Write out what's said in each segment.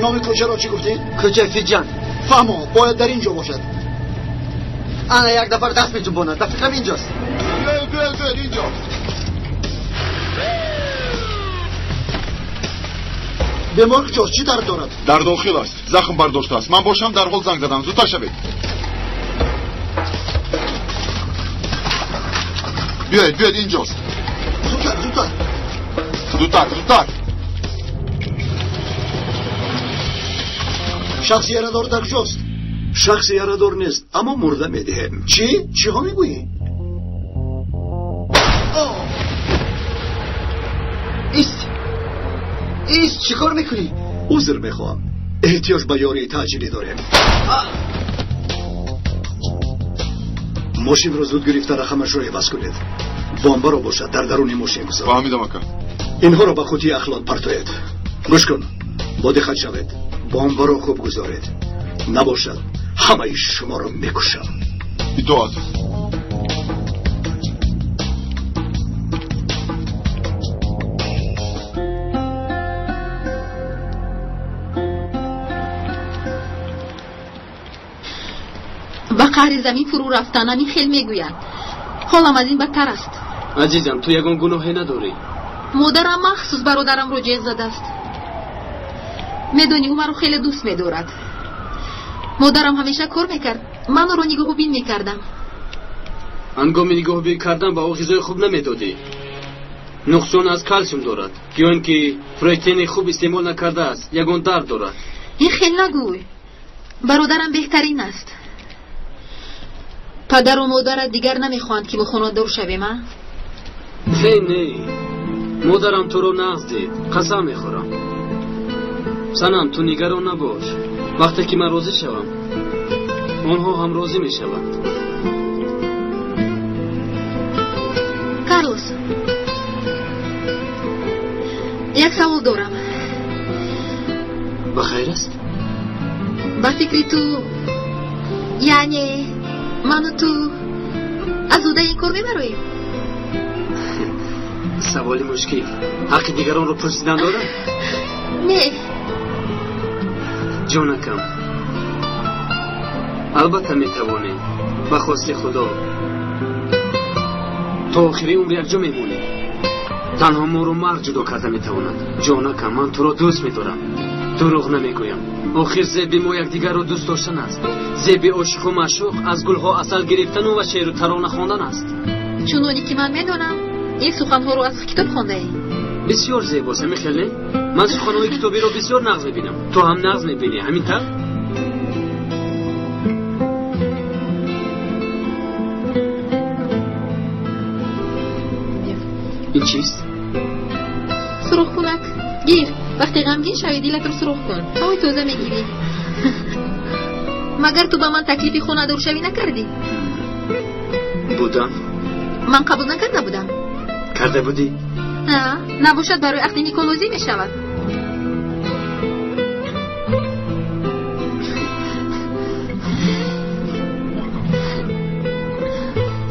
Номи кӯчаро чӣ гуфтӣ? Кӯчаи Фиҷан. Фаҳмо, бояд дар ин ҷо бошад. Ана як нафар даст меҷунбонад. Ба фикрам инҷост. Биёед, биёед, биёед инҷо. Бемор куҷост? Чӣ дард дорад? Дар дохил аст. Захм бардоштааст. Ман бошам дарҳол занг задам. Зудтар шавед. Биёед, биёед инҷост. Зудтар, зудтар. Зудтар, зудтар. Шахси ярадор дар куҷост? Шахси ярадор нест, аммо мурда медиҳем. Чӣ? Чиҳо мегӯӣ? Ист! Ист, чӣ кор мекунӣ? Узр мехоҳам. Эҳтиёҷ ба ёрии таъҷилӣ дорем. Мошинро зуд гирифта рақамашро иваз кунед. Бомбаро бошад дар даруни мошин гузор. Фаҳмидам, ака. Инҳоро ба қутии ахлот партоед. Гӯш кун, бо диққат шавед. Бомбаро хуб гузоред. Набошад, ҳамаи шуморо мекушам. Итоат. Ба қаъри замин фурӯ рафтан ҳамин хел мегӯянд. Ҳолам аз ин бадтар аст. Азизам, ту ягон гуноҳе надорӣ. Модарам махсус бародарамро ҷеғ задааст. Медонӣ, ӯ маро хеле дӯст медорад. Модарам ҳамеша кор мекард, ман ӯро нигоҳубин мекардам. Ҳангоми нигоҳубин кардан ба ӯ ғизои хуб намедодӣ. Нуқсон аз калсиум дорад, ё ин ки протеини хуб истеъмол накардааст, ягон дард дорад. Ин хел нагӯй. Бародарам беҳтарин аст. Падару модарат дигар намехоҳанд, ки мо хонадор шавем, а? Не, не. Модарам туро нағз дид, қасам мехӯрам. Санам, ту нигарон набош. Вақте ки ман розӣ шавам, онҳо ҳам розӣ мешаванд. Карлос, як савол дорам. Ба хайр аст? Ба фикри ту, яъне ману ту аз ӯҳдаи ин кор мебароем? Саволи мушкил. Ҳаққи дигаронро пурсидан дорам? Не. Ҷонакам, албатта метавонем. Ба хости Худо то охири умр якҷо мемонем. Танҳо моро марг ҷудо карда метавонад. Ҷонакам, ман туро дӯст медорам. Дурӯғ намегӯям. Охир зеби мо якдигарро дӯст доштан аст. Зеби ошиқу маъшуқ аз гулҳо асал гирифтану ва шеъру тарона хондан аст. Чуноне ки ман медонам, ин суханҳоро аз китоб хондаӣ. Бисёр зебост, ҳамин хел не? Ман суханҳои китобиро бисёр нағз мебинам. Ту ҳам нағз мебинӣ, ҳамин тавр? Ин чист? Сурохкунак. Гир, вақте ғамгин шавӣ дилатро сурох кун. Ҳавои тоза мегирӣ. Магар ту ба ман таклифи хонадоршавӣ накардӣ? Будам. Ман қабул накарда будам. Карда будӣ? Набошад, барои ақди никоҳ лозим мешавад.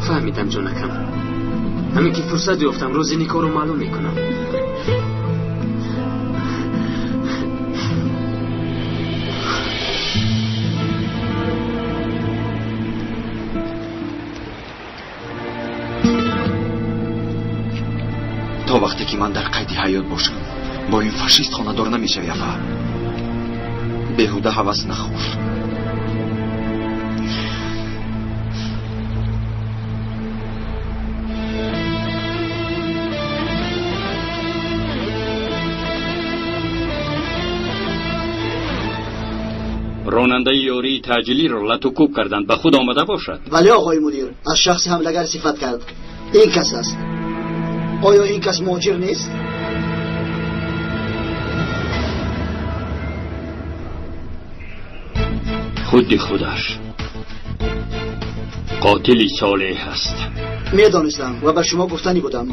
Фаҳмидам, ҷонакам. Ҳамин ки фурсат ёфтам, рӯзи никоҳро маълум мекунам. То вақте ки ман дар қайди ҳаёт бошам, бо ин фашист хонадор намешавӣ, афа. Беҳуда ҳавас нахӯр. Ронандаи ёрии таъҷилиро лату кӯб карданд, ба худ омада бошад. Бале, оғои мудир, аз шахси ҳамлагар сифат кард. Ин кас аст. Оё ин кас муҳоҷир нест? Худи худаш қотили солеҳ аст. Медонистам ва ба шумо гуфтанӣ будам.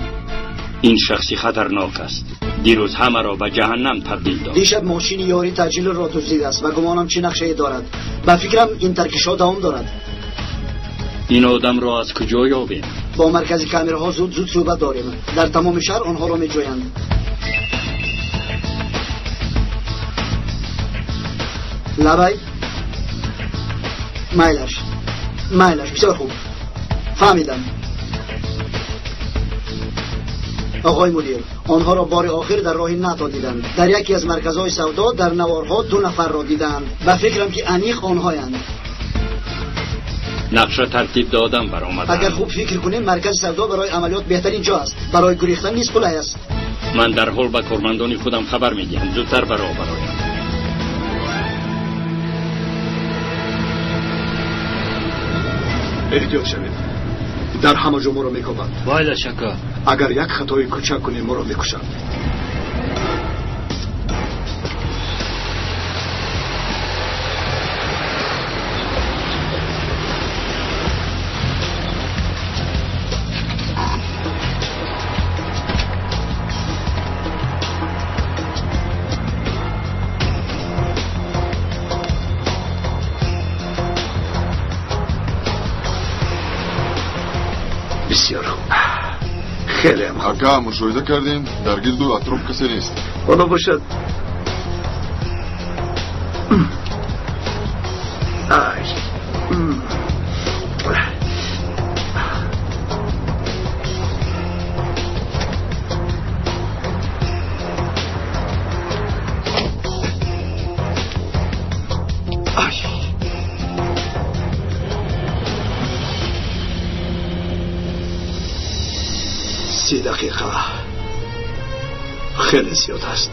Ин шахси хатарнок аст. Дирӯз ҳамаро ба ҷаҳаннам табдил дод. Дишаб мошини ёри таъҷилро дуздидааст ва гумонам чӣ нақшае дорад. Ба фикрам ин таркишҳо давом дорад. Ин одамро аз куҷо ёбем? Бо маркази камераҳо зуд зуд суҳбат дорем. Дар тамоми шаҳр онҳоро меҷӯянд. Лабай. Майлаш. Майлаш, бисёр хуб. Фаҳмидам. Оғои мудир, онҳоро бори охир дар роҳи НАТО диданд. Дар яке аз марказҳои савдо дар наворҳо 2 нафарро диданд. Ба фикрам ки аниқ онҳоянд. Нақша тартиб додам баромадам. Агар хуб фикр кунем, маркази савдо барои амалиёт беҳтарин ҷо аст. Барои гурехтан низ қулай аст. Ман дарҳол ба кормандони худам хабар медиҳам. Зудтар ба роҳ бароям. Эҳтиёт шавед. Дар ҳама ҷо моро мекобанд. Вайлаш ака. Агар як хатои кӯчак кунем, моро мекушанд. Бисёр хуб. Хеле ҳам ака, мушоҳида кардем, дар гирду атроф касе нест. Оно бошад. Ай. Ай. 30 дақиқа хеле зиёд аст.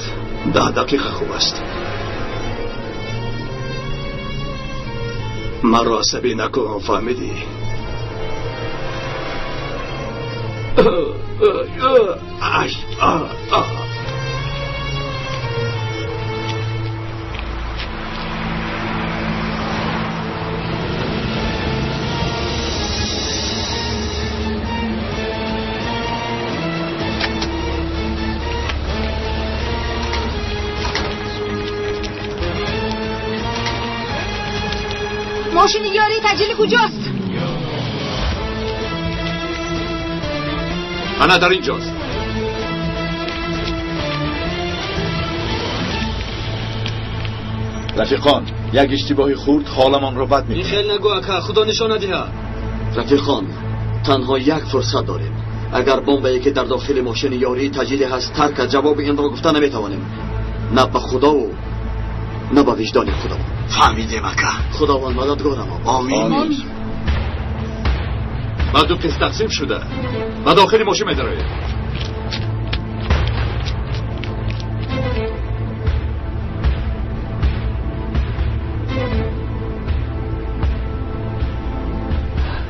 10 дақиқа хуб аст. Маро асабӣ накун, фаҳмидӣ? Ай, ماشین یاری تجلی کجاست؟ انا در اینجاست. رفیقان، یک اشتباه خورد حالمان را بد می‌کند. خیلی نگو اکا، خدا نشان ندهد. رفیقان، تنها یک فرصت داریم. اگر بمبی که در داخل ماشین یاری تجلی هست ترک، جواب این را گفته نمیتوانیم. نه به خدا و نه به وجدان خدا. فهمیدیم اکا. خداوند مددگارم. آمین. آمین. با 2 قسم تقسیم شده و داخل ماشین می‌دارید.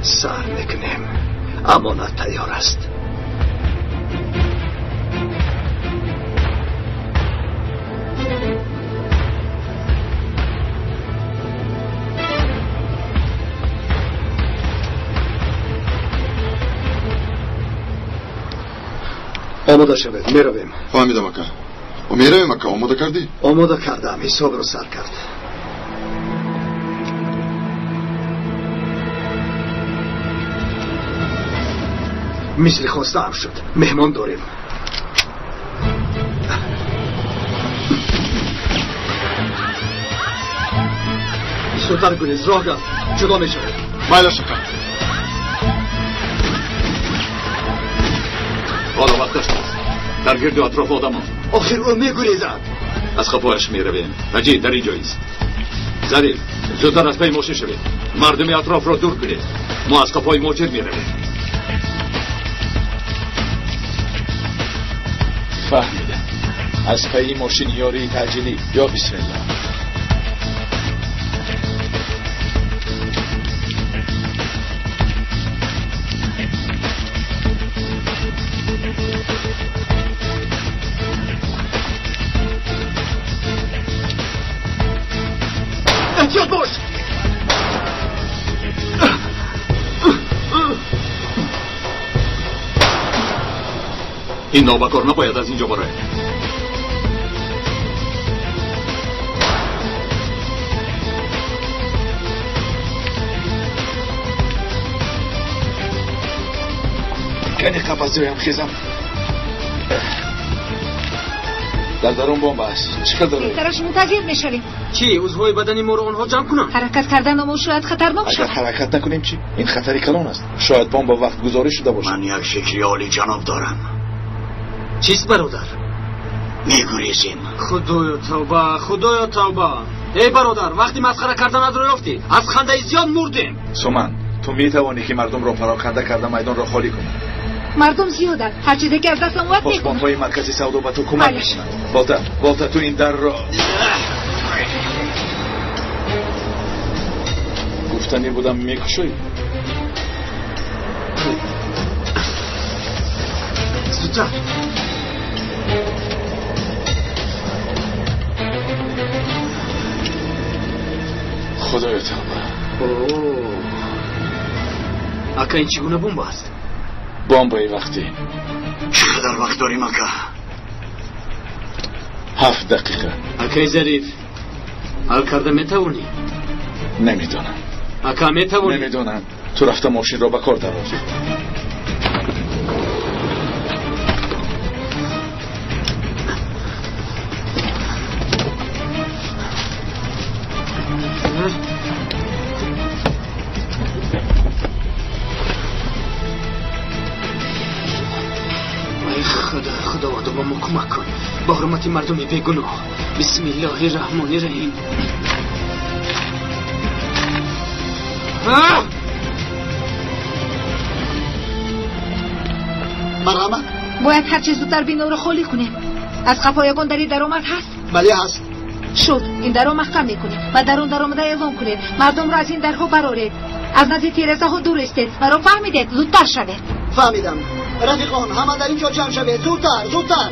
سر میکنیم. امانت تیار است. آماده شوید، میرویم. فهمیدم اکا. میرویم اکا. آماده کردی؟ آماده کردم. حساب رو سر کرد. مثل خواستم شد. مهمان داریم. زودتر گریز، راه گرد. جدا میشوید. مایلش اکا. حالا وقتش نیست. در گرد و اطراف آدم ها. آخر او میگریزد. از قفایش میرویم. مجید در اینجاییست. ظریف، زودتر از پی ماشین شوید. مردم اطراف را دور کنید. ما از قفای ماجر میرویم. فهمیدم. از پی ماشین یاری تعجیلی. یا بسم الله. احتیاط باش. این نابکار نباید از اینجا بره. کنی قفص جایم خیزم. Дар дарун бомба аст. Чӣ хел доред? Беҳтараш мунтазир мешавем. Чӣ? Узвҳои бадани моро онҳо ҷамъ кунанд? Ҳаракат кардан мо шояд хатарнок шавад. Агар ҳаракат накунем чӣ? Ин хатари калон аст. Шояд бомба вақтгузорӣ шуда бошад. Ман як фикри олиҷаноб дорам. Чист, бародар? Мегурезем. Худоё тавба, худоё тавба. Эй бародар, вақти масхара карданатро ёфтӣ. Аз хандаи зиёд мурдем. Суман, ту метавонӣ ки мардумро пароканда карда майдонро холӣ кунӣ. Мардум зиёданд. Ҳар чизе ки аз дастам ояд мекунам. Посбонҳои маркази савдо ба ту кӯмак мекунанд. Болта, Болта, ту ин дарро гуфтанӣ будам мекушоӣ. Зудтар. Худоё тавба. Ака, ин чӣ гуна бомба аст? Бомбаи вақтӣ. Чӣ қадар вақт дорем, ака? 7 дақиқа. Акаи Зариф, ҳал карда метавонӣ? Намедонам. Ака, метавонӣ? Намедонам. Ту рафта мошинро ба кор дарор. Худовандо, ба мо кӯмак кун. Ба ҳурмати мардуми бегуноҳ. Бисмиллоҳи раҳмони раҳим. Марҳамат. Бояд ҳарчи зудтар биноро холӣ кунем. Аз қафо ягон дари даромад ҳаст? Бале, ҳаст. Шуд, ин дарро маҳкам мекунем ва дар он даромада эълон кунед. Мардумро аз ин дарҳо бароред. Аз назди тирезаҳо дур истед. Маро фаҳмидед? Зудтар шавед. Фаҳмидам. Рафиқон, ҳама дар ин ҷо ҷамъ шавед. Зудтар, зудтар.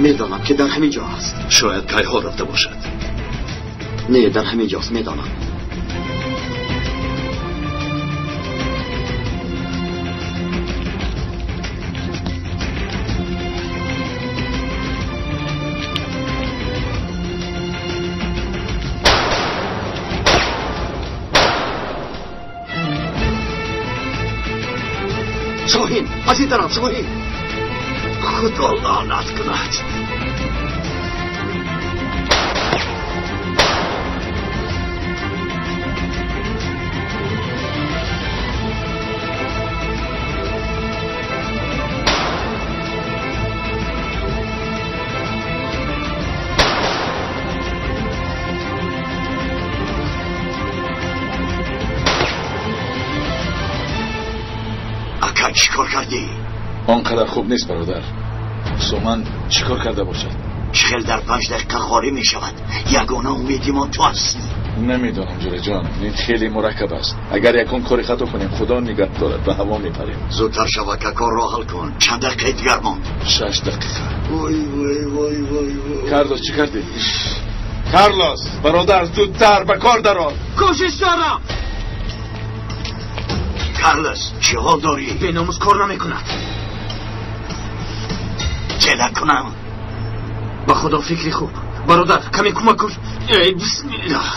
Медонам ки дар ҳамин ҷо аст. Шояд кайҳо рафта бошад. Не, дар ҳамин ҷост, медонам. Шоҳин, аз ин тараф, Шоҳин. Худо лаънат кунад. Ака, чӣ кор кардӣ? Он қадар хуб нест, бародар. Суман чӣ кор карда бошад? Чӣ хел дар 5 дақиқа холӣ мешавад? Ягона умеди мо ту ҳастӣ. Намедонам, ҷураҷон, ин хеле мураккаб аст. Агар ягон кори хато кунем, худо нигаҳ дорад, ба ҳаво мепарем. Зудтар шав, ака, корро ҳал кун. Чанд дақиқаи дигар монд? 6 дақиқа. Вой, вой, вой, вой, вой. Карлос, чӣ кардӣ? Карлос, бародар, зудтар ба кор дарор. Кӯшиш дорам. Карлос, чӣ ҳол дорӣ? Беномус кор намекунад. Чела кунам? Ба худо фикри хуб. Бародар, каме кӯмак кун. Эй, бисмиллоҳ.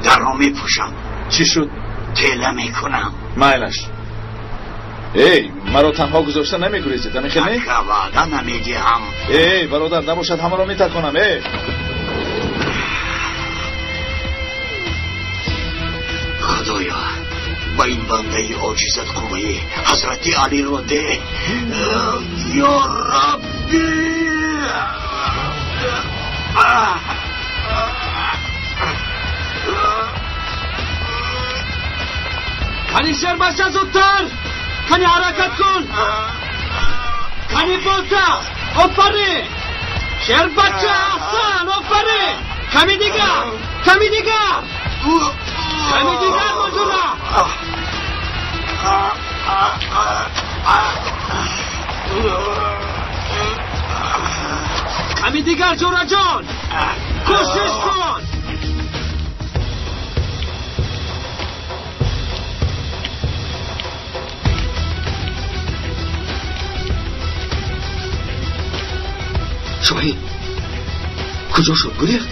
Дарро мепӯшам. Чӣ шуд? Тела мекунам. Майлаш. Эй, маро танҳо гузошта намегурезед, ҳамин хел не? Ака, ваъда намедиҳам. Эй, бародар, набошад ҳамаро метарконам. Эй! Худоё, ба ин бандаи оҷизат қувваи ҳазрати Алиро деҳ. Ё Рабби! Кани шербача, зудтар! Кани ҳаракат кун! Кани болта! Офарин! Шербача, аҳсан, офарин! Ками дигар! Ками дигар! Ками дигар, моҷура! Ками дигар, ҷураҷон! Кӯшиш кун! Шоҳин куҷо шуд? Гурехт?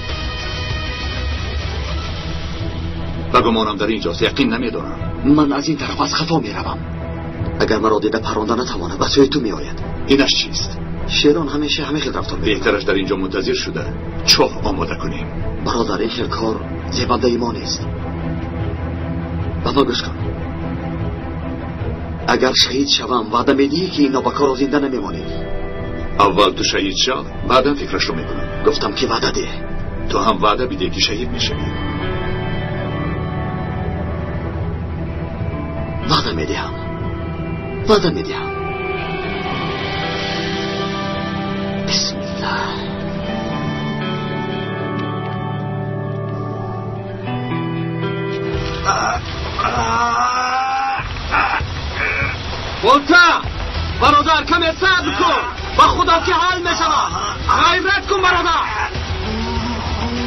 Ба гумонам дар инҷост, яқин намедонам. Ман аз ин тараф аз хафо меравам. Агар маро дида парронда натавонад, ба сӯи ту меояд. Инаш чист? Шерон ҳамеша ҳамин хел рафтор мекунад. Беҳтараш дар инҷо мунтазир шуда чоҳ омода кунем. Бародар, ин хел кор зебандаи мо нест. Ба ман гӯш кун. Агар шаҳид шавам, ваъда медиҳӣ ки ин нобакорро зинда намемонӣ? Аввал ту шаҳид шав, баъдан фикрашро мекунам. Гуфтам ки ваъда деҳ. Ту ҳам ваъда бидеҳ ки шаҳид мешавӣ. Ваъда медиҳам. Ваъда медиҳам. Бисмиллаҳ. Болта! Бародар, каме сабр кун. Ба худо ки ҳал мешавад. Ғайрат кун, бародар.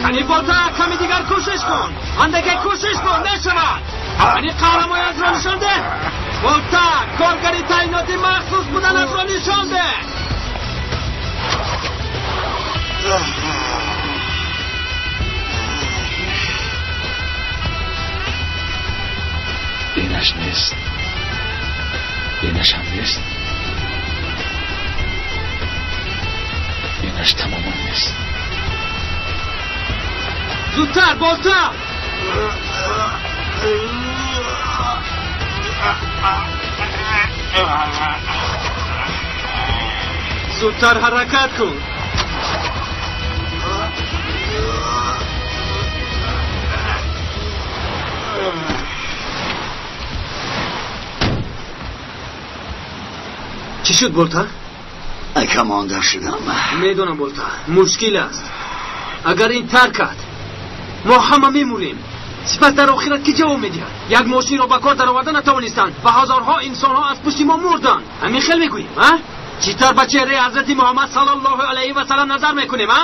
Кани болта, ками дигар кӯшиш кун. Андаке кӯшиш кун, мешавад. Кани қаҳрамониятро нишон деҳ. Болта, коргари таъиноти махсус буданатро нишон деҳ. Инаш нест. Инаш ҳам нест. Инаш тамоман нест. Зудтар, болта! Зудтар ҳаракат кун. Чӣ шуд, болта? Камонда шудам. Медонам, болта, мушкил аст. Агар ин таркад, мо ҳама мемурем. Сипас дар охират ки ҷавоб медиҳад? Як мошинро ба кор дароварда натавонистанд ва ҳазорҳо инсонҳо аз пушти мо мурданд. Ҳамин хел мегӯем, а? Чӣ тавр ба чеҳраи ҳазрати Муҳаммад саллаллоҳу алайҳи васаллам назар мекунем, а?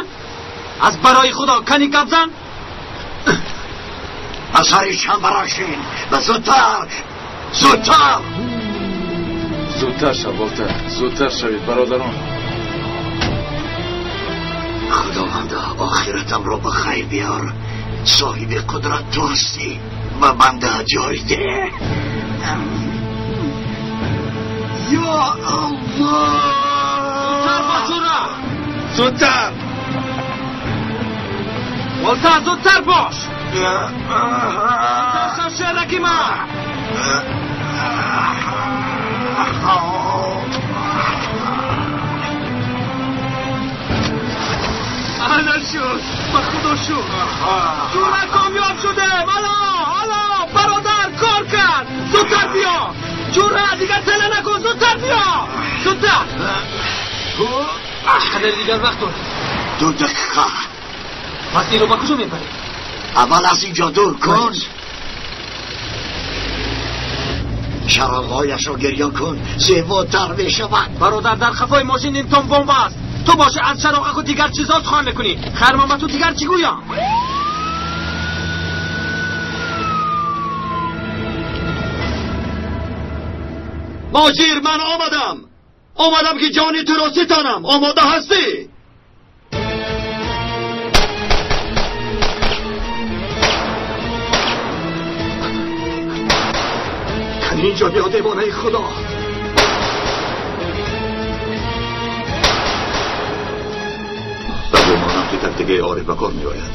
Аз барои Худо кани гап зан. Аз сари чамбарашин ва зудтар, зудтар. Зудтар шав, болта, зудтар шавед, бародарон. Худованда, охиратамро ба хайр биёр. Соҳиби қудрат ту ҳастӣ ва банда ҷой деҳ. Ё Аллоҳ! Зудтар бош, Ҷура! Зудтар! Болта, зудтар бош! Зудтар шав, шераки ман! Ана шуд, ба Худо шуд. Ҷура комёб шудем. Ало, ало, бародар, кор кард. Зудтар биё. Ҷура, дигар тела накун, зудтар биё. Зудтар. Чӣ қадар дигар вақт дорем? 2 дақиқа. Пас инро ба куҷо мебарем? Аввал аз инҷо дур кун. Чароғҳояшро гирён кун, зеботар мешавад. Бародар, дар хафои мошин ин тон бомба аст. Ту боши аз чароғаку дигар чизо сухан мекунӣ. Хайр, ман ба ту дигар чӣ гӯям? Моҷир, ман омадам. Омадам ки ҷони туро ситонам. Омода ҳастӣ? Инҷо биё, девонаи Худо. Ба гумонам ки тактикаи Ориф ба кор меояд.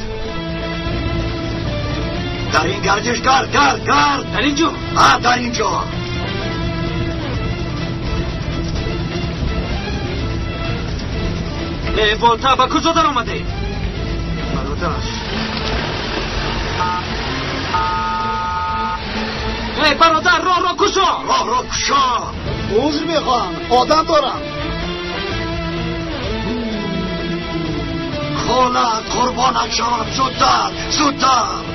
Дар ин гардиш гард, гард, гард. Дар инҷо? Ҳа, дар инҷо. Э, болта, ба куҷо даромадӣ? Бародар. Эй, бародар, роҳро кушо! Роҳро кушо! Узр мехоҳам, одам дорам. Хола, қурбонат шавам, зудтар, зудтар.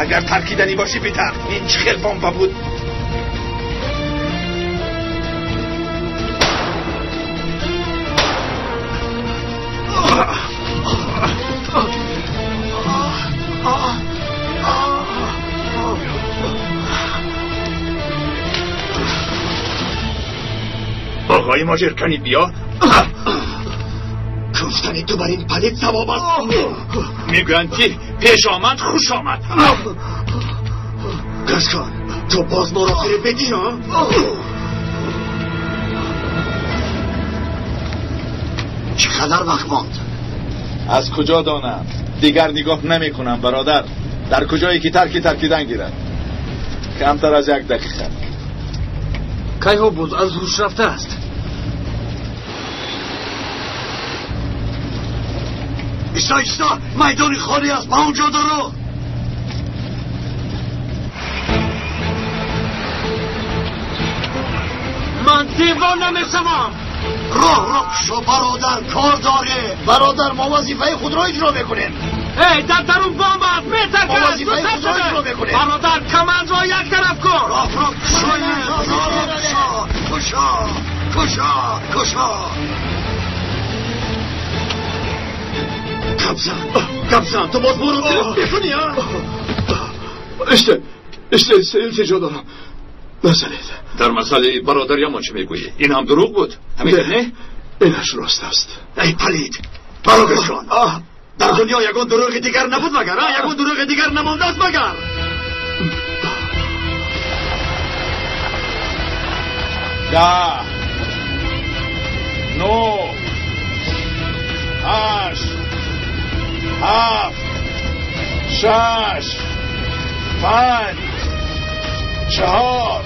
Агар таркиданӣ бошӣ битар. Ин чӣ хел бомба буд? Паи мошир кани бия. Гуфтани ту бар ин палид савоб аст. Мегӯянд ки пеш омад хуш омад. Гӯш кун, ту боз моро фиреб медиҳӣ? Чӣ қадар вақт монд? Аз куҷо донам? Дигар нигоҳ намекунам бародар. Дар куҷое ки тарки таркидан гирад. Камтар аз як дақиқа. Кайҳо боз аз ҳуш рафтааст. Иста, иста, майдони холӣ аст, ба он ҷо даро. Ман девона мешавам. Роҳ ро кушо бародар, кор дорем. Бародар, мо вазифаи худро иҷро мекунем. Эй, дар дарун бомб аст, метаркад. Мо вазифаи худро иҷро мекунем. Бародар, камандро як тараф кун. Роҳ ро кушо, роҳ ро кушо, кушо, кушо, кушо. Гапзан, гапзан, ту боз моро фиреб мекунӣ, а? Иште, иште, илтиҷо дорам. Назанед. Дар масъалаи бародариамон чӣ мегӯӣ? Ин ҳам дурӯғ буд? Ҳамин не? Инаш рост аст. Эй палид, маро гӯш кун. Дар дунё ягон дурӯғи дигар набуд магар? Ягон дурӯғи дигар намондааст магар? 10, 9, 8, 7, 6, 5, 4.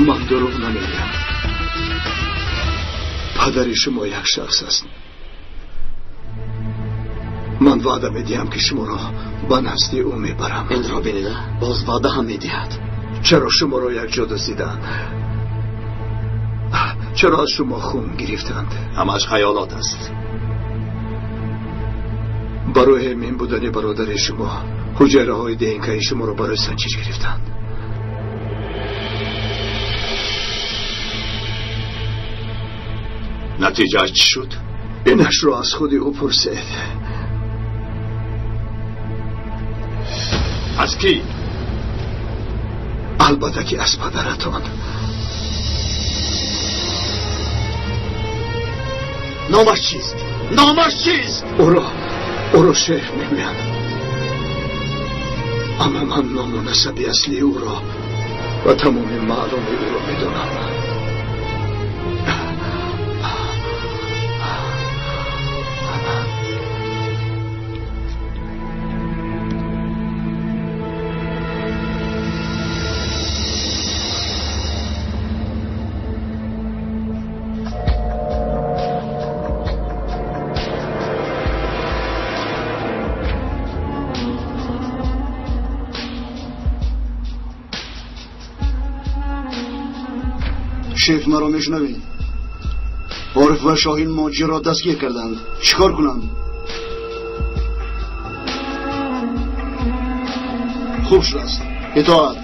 Ман дурӯғ намегӯям. Падари шумо як шахс аст. Ман ваъда медиҳам ки шуморо ба назди ӯ мебарам. Инро бинед, боз ваъда ҳам медиҳад. Чаро шуморо якҷо дуздиданд? Чаро аз шумо хун гирифтанд? Ҳамааш хаёлот аст. Барои эмин будани бародари шумо ҳуҷайраҳои ДНК-и шуморо барои санҷиш гирифтанд. Натиҷааш чӣ шуд? Инашро аз худи ӯ пурсед. Аз кӣ? Албатта ки аз падаратон. Номаш чист? Номаш чист? Ӯро шеф мегӯянд. Аммо ман ному насаби аслии ӯро ва тамоми маълуми ӯро медонам. Шеф, маро мешунавӣ? Ориф ва Шоҳин моҷирро дастгир карданд. Чӣ кор кунам? Хуб шудааст. Итоат.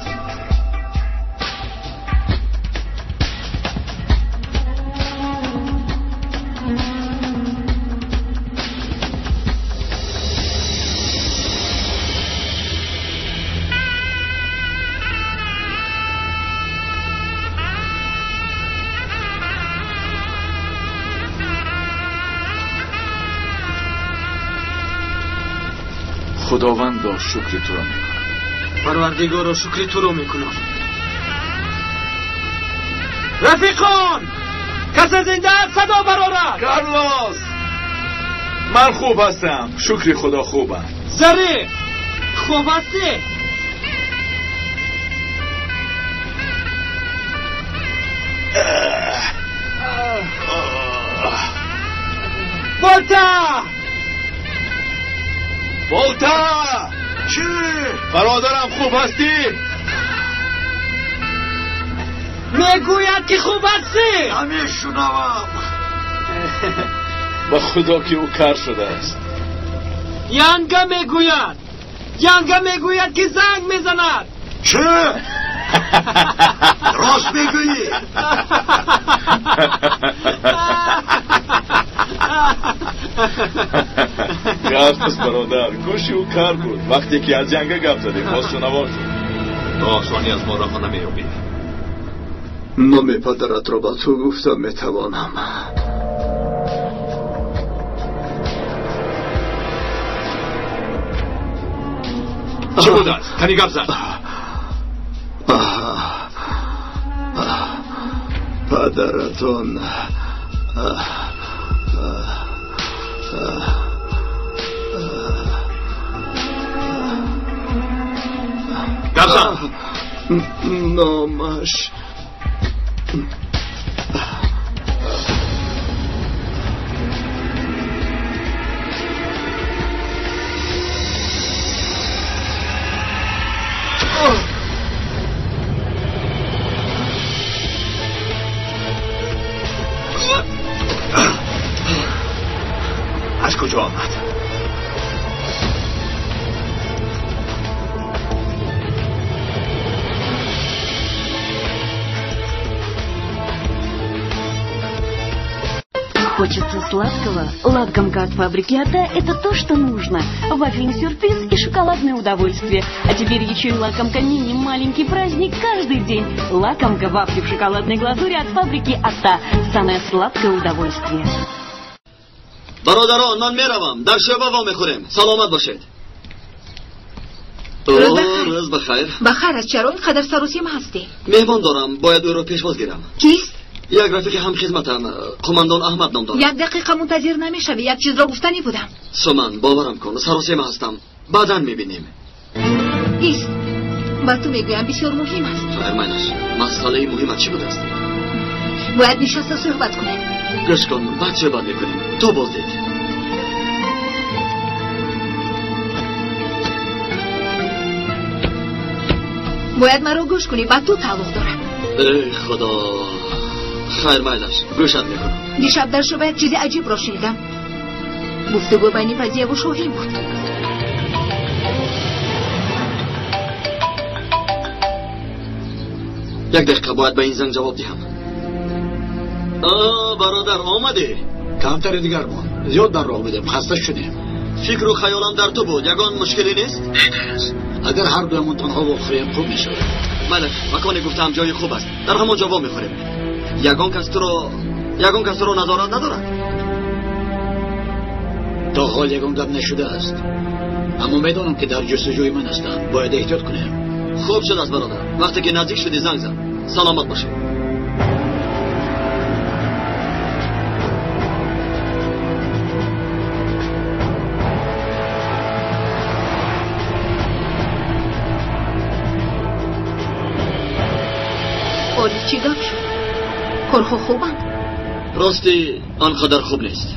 Худовандо, шукри туро мекунам. Парвардигоро, шукри туро мекунам. Рафиқон, касе зинда аст садо барорад. Карлос, ман хуб ҳастам. Шукри Худо хубам. Зариф, хуб ҳастӣ? Волта! Волта! Чӣ? Бародарам, хуб ҳастӣ? Мегӯяд ки хуб ҳастӣ. Намешунавам. Ба Худо ки ӯ кар шудааст. Янга мегӯяд. Янга мегӯяд ки занг мезанад. Чӣ? Рост мегӯӣ? Гап аст бародар, гӯши ӯ кар буд. Вақте ки аз янга гап задем, боз шунаво шуд. То осонӣ аз мо раҳо намеёбӣ. Номи падаратро ба ту гуфта метавонам. Чӣ будааст? Кани гап зад. Падаратон гап зад. Номаш از کجا آمد؟ Хочется сладкого? Лакомка от фабрики Ата – это то, что нужно. Вафельный сюрприз и шоколадное удовольствие. А теперь еще и лакомка мини «Маленький праздник» каждый день. Лакомка вафли в шоколадной глазури от фабрики Ата. Самое сладкое удовольствие. Бародарон, ман меравам. Дар шӯъба вомехӯрем. Саломат бошед. Рӯз бахайр. Бахайр аст. Чаро ин қадар саросима ҳастӣ? Меҳмон дорам. Бояд ӯро пешвоз гирам. Кист? Як рафиқи ҳамхизматам, қумандон Аҳмад ном дорад. Як дақиқа мунтазир намешавӣ. Як чизро гуфтанӣ будам. Суман, боварам кун, саросима ҳастам. Баъдан мебинем. Ист. Ба ту мегӯям, бисёр муҳим аст. Хайр, майнаш. Масъалаи муҳимат чӣ будааст? Бояд нишаста суҳбат кунем. Гӯш кун, баъд суҳбат мекунем. То боздид. Бояд маро гӯш кунӣ, ба ту тааллуқ дорад. Эй худо. Хайр, майлаш, гӯшат мекунам. Дишаб дар шӯъба як чизи аҷибро шунидам. Гуфтугӯ байни Фазияву Шоҳин буд. Як дақиқа бояд ба ин занг ҷавоб диҳам. Бародар, омадӣ? Камтаре дигар монд. Зиёд дар роҳ будем, хаста шудем. Фикру хаёлам дар ту буд. Ягон мушкиле нест? Нест. Агар ҳар дуямон танҳо вохӯрем, хуб мешавад. Бале, маконе гуфтаам ҷои хуб аст. Дар ҳамон ҷо вомехӯрем. Ягон кас туро назорат надорад? То ҳол ягон гап нашудааст. Аммо медонам ки дар ҷустуҷӯи ман ҳастанд. Бояд эҳтиёт кунем. Хуб шудааст бародар. Вақте ки наздик шудӣ занг зан. Саломат бошед. Ориф чӣ гап шуд? Корҳо хубанд? Рости он қадар хуб нест.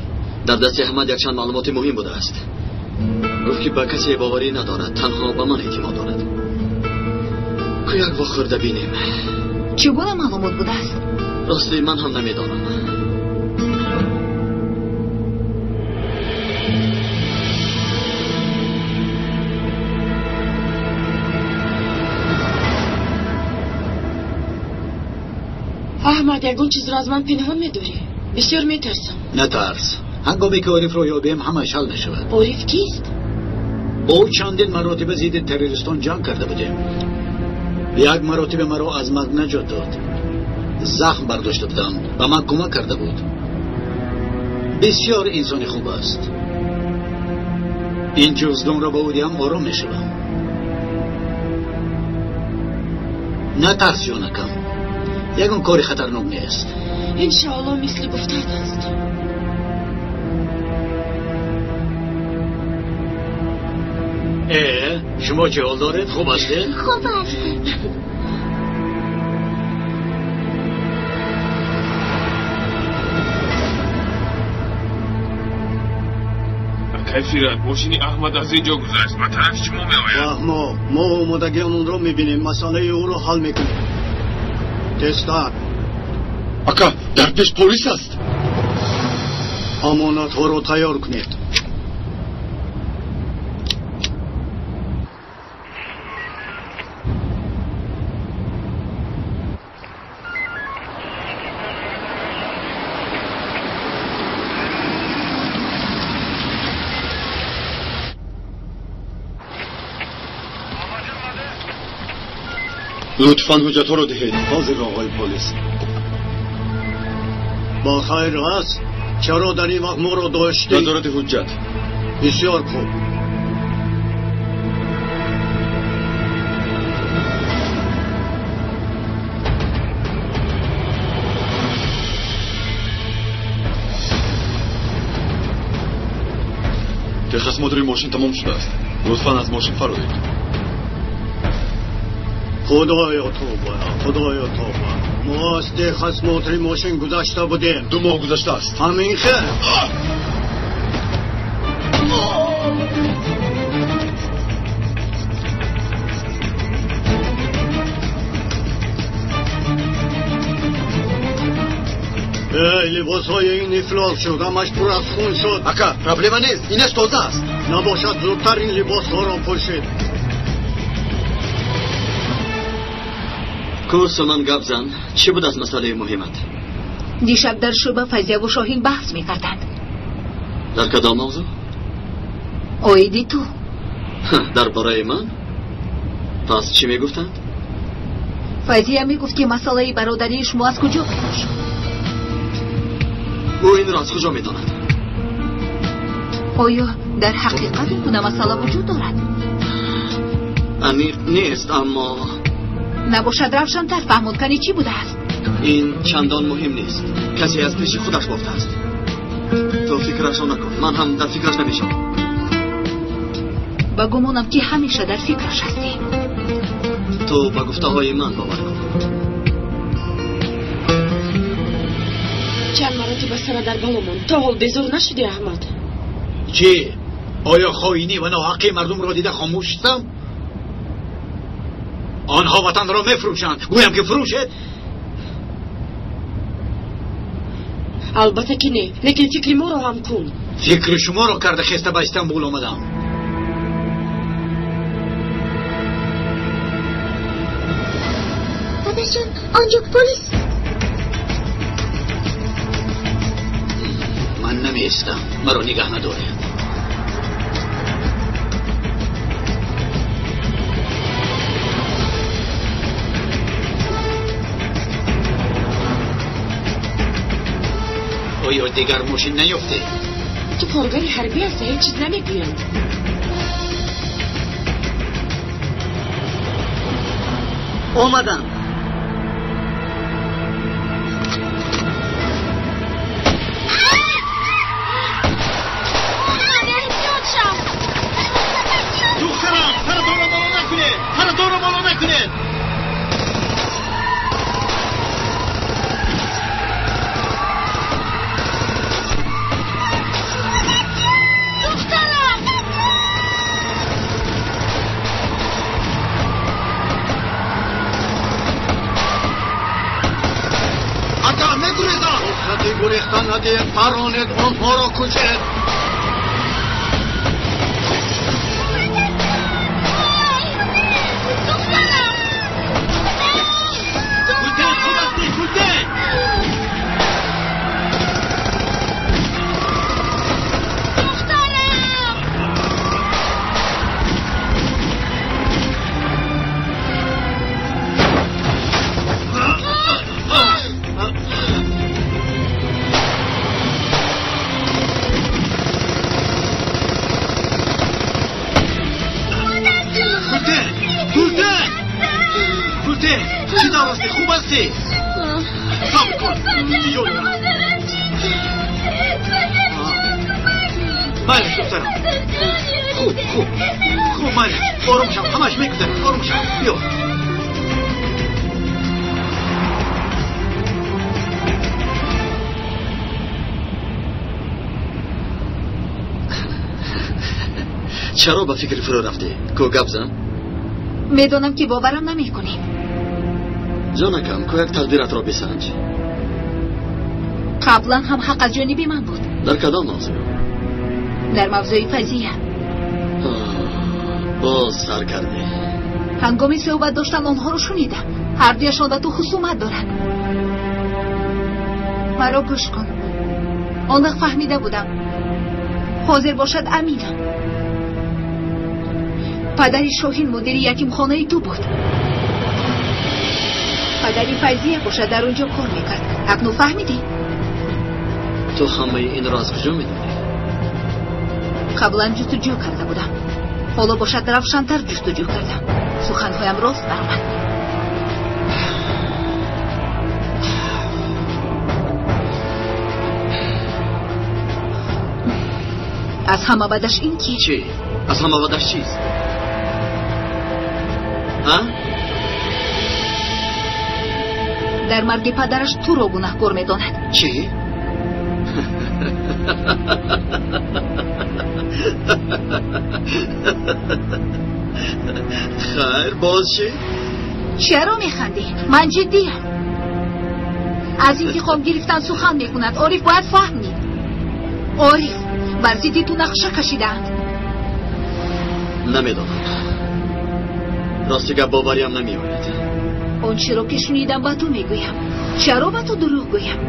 Дар дасти Аҳмад якчанд маълумоти муҳим будааст. Гуфт ки ба касе боварӣ надорад, танҳо ба ман эътимод дорад. Ку як вохӯрда бинем. Чӣ гуна маълумот будааст? Рости ман ҳам намедонам. Аҳмад, ягон чизро аз ман пинҳон медорӣ? Бисёр метарсам. Натарс. Ҳангоме ки Орифро ёбем, ҳамааш ҳал мешавад. Ориф кист? Бо ӯ чандин маротиба зидди террористон ҷанг карда будем. Як маротиба маро аз марг наҷот дод. Захм бардошта будам, ба ман кӯмак карда буд. Бисёр инсони хуб аст. Ин ҷуздонро ба ӯ диҳам, ором мешавам. Натарс, ҷонакам. Ягон кори хатарнок нест. Иншоалло мисли гуфтаат аст. Шумо чӣ ҳол доред? Хуб ҳастед? Хуб ҳастем. Кайфират, мошини Аҳмад аз ин ҷо гузашт, ба тарафи шумо меояд. Фаҳмо, мо омодагиамонро мебинем, масъалаи ӯро ҳал мекунем. Тезтар. Ака, дар пеш полис аст. Амонатҳоро тайёр кунед. Лутфан ҳуҷҷатҳоро диҳед. Ҳозир оғои полис. Бо хайр аст? Чаро дар ин вақт моро доштӣ? Назорати ҳуҷҷат. Бисёр хуб. Техосмотри мошин тамом шудааст. Лутфан аз мошин фароед. Худоё тавба, Худоё тавба. Мо аз техосмотри мошин гузашта будем. 2 моҳ гузаштааст. Ҳамин хел. Эй, либосҳои ин ифлос шуд, ҳамаш пур аз хун шуд. Ака, проблема нест, инаш тоза аст. Набошад, зудтар ин либосҳоро пӯшед. Курсуман гап зан, чӣ буд аз масъалаи муҳимат? Дишаб дар шӯъба Фазияву Шоҳин баҳс мекарданд. Дар кадом мавзӯъ? Оиди ту. Дар бораи ман? Пас чӣ мегуфтанд? Фазия мегуфт, ки масъалаи бародарии шумо аз куҷо пайдо шуд. Ӯ инро аз куҷо медонад? Оё дар ҳақиқат ин гуна масъала вуҷуд дорад? Аниқ нест, аммо набошад равшантар фаҳмонд, кани чӣ будааст? Ин чандон муҳим нест. Касе аз пеши худаш бофтааст. Ту фикрашро накун, ман ҳам дар фикраш намешавам. Ба гумонам, ки ҳамеша дар фикраш ҳастӣ. Ту ба гуфтаҳои ман бовар кун. Чанд маротиба сара дар бало монд. То ҳол безор нашудӣ, Аҳмад? Чӣ? Оё хоинӣ ва ноҳаққии мардумро дида хомӯш шудам? Онҳо ватанро мефурӯшанд. Гӯям ки фурӯшед? Албатта ки не, лекин фикри моро ҳам кун. Фикри шуморо карда хеста ба Истанбул омадам. Падарҷон, онҷо полис. Ман намеистам, маро нигаҳ надоред. Оё дигар мошин наёфтӣ? Ту коргари ҳарбӣ ҳастӣ, ҳеҷ чиз намегӯянд. Омадам. Духтарам, саратонро боло накунед! Саратонро боло накунед! Гурехтан надиҳед, паронед, онҳоро кушед. Чаро ба фикри фурӯ рафтӣ? Ку гап зан. Медонам, ки боварам намекунӣ. Ҷонакам, ку як тақдиратро бисанҷ. Қаблан ҳам ҳақ аз ҷониби ман буд. Дар кадом мавзӯъ? Дар мавзӯи Фазия. Боз сар кардӣ. Ҳангоми суҳбат доштан онҳоро шунидам. Ҳардуяшон ба ту хусумат доранд. Маро гӯш кун. Он вақт фаҳмида будам. Ҳозир бошад аминам. Падари Шоҳин мудири ятимхонаи ту буд. Падари Файзия бошад дар он ҷо кор мекард. Акнун фаҳмидӣ? Ту ҳамаи инро аз куҷо медонӣ? Қаблан ҷустуҷӯ карда будам. Ҳоло бошад равшантар ҷустуҷӯ кардам. Суханҳоям рост баромад. Аз ҳама бадаш ин ки чӣ? Аз ҳама бадаш чист? А? Дар марги падараш туро гунаҳкор медонад. Чӣ? Хайр, боз чӣ? Чаро механдӣ? Ман ҷиддиям. Аз интиқом гирифтан сухан мекунад. Ориф бояд фаҳмид. Ориф, бар зидди ту нақша кашидаанд. Намедонам. Рости гап бовариам намеояд. Он чиро ки шунидам ба ту мегӯям. Чаро ба ту дурӯғ гӯям?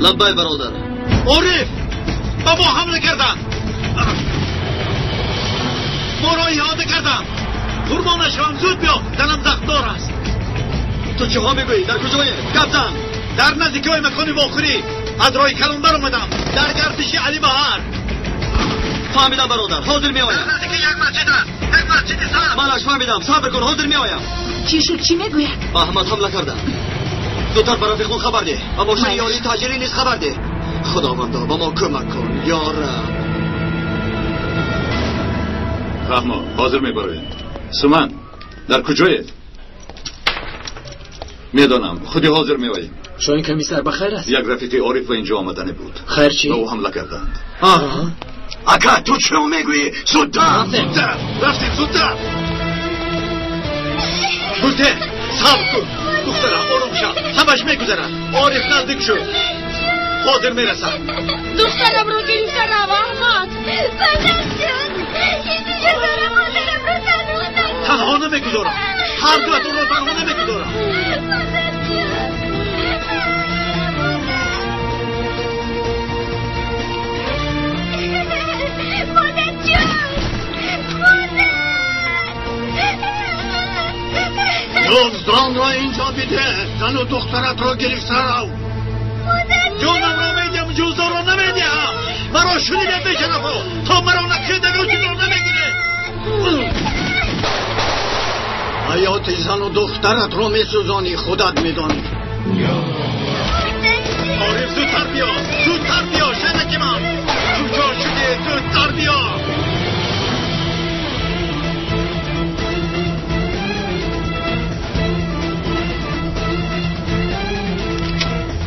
Лаббай, бародар. Ориф, ба мо ҳамла карданд. Моро иҳота карданд. Қурбона шавам, зуд биё, занам захмдор аст. Ту чиҳо мегӯӣ? Дар куҷое? Гап зан. Дар наздикиҳои макони вохӯрӣ. Аз роҳи калон баромадам. Дар гардиши Алибаҳар. Фаҳмидам, бародар, ҳозир меоям. Дар наздики як масҷид аст. Як масҷиди сабз. Манаш фаҳмидам. Сабр кун, ҳозир меоям. Чӣ шуд? Чӣ мегӯяд? Ба Аҳмад ҳамла кардам. Зудтар ба рафиқон хабар деҳ. Ба мошини ёрии таъҷилӣ низ хабар деҳ. Худовандо, ба мо кӯмак кун, ё Раб. Фаҳмо, ҳозир мебароем. Суман, дар куҷоед? Медонам, худи ҳозир меоем. Шоҳин комиссар, ба хайр аст? Як рафиқи Ориф ба инҷо омадане буд. Хайр чӣ? Ба ӯ ҳамла карданд. Ака, ту чӣ мегӯӣ? Зудтар! Зудтар! Рафтем, зудтар! Гултен, сабр кун. Духтарам, ором шав. Ҳамаш мегузарад. Ориф наздик шуд. Ҳозир мерасад. Духтарамро гирифта рав, Аҳмад. Падарҷон, интиҷо дорам, модарамро танҳо нагузор. Танҳо намегузорам. Ҳар дуатонро танҳо намегузорам. Падарҷон. Модарҷон. Модар. Ёздонро инҷо биде. Зану духтаратро гирифта рав. Ҷонамро медиҳам, ҷуздонро намедиҳам. Маро шунидед, бешарафо? То маро накушед, ҷуздонро намегиред. Ҳаёти зану духтаратро месӯзонӣ, худат медонӣ. Ориф, зудтар биё, зудтар биё, шанаки ман. Куҷо шудӣ? Зудтар биё.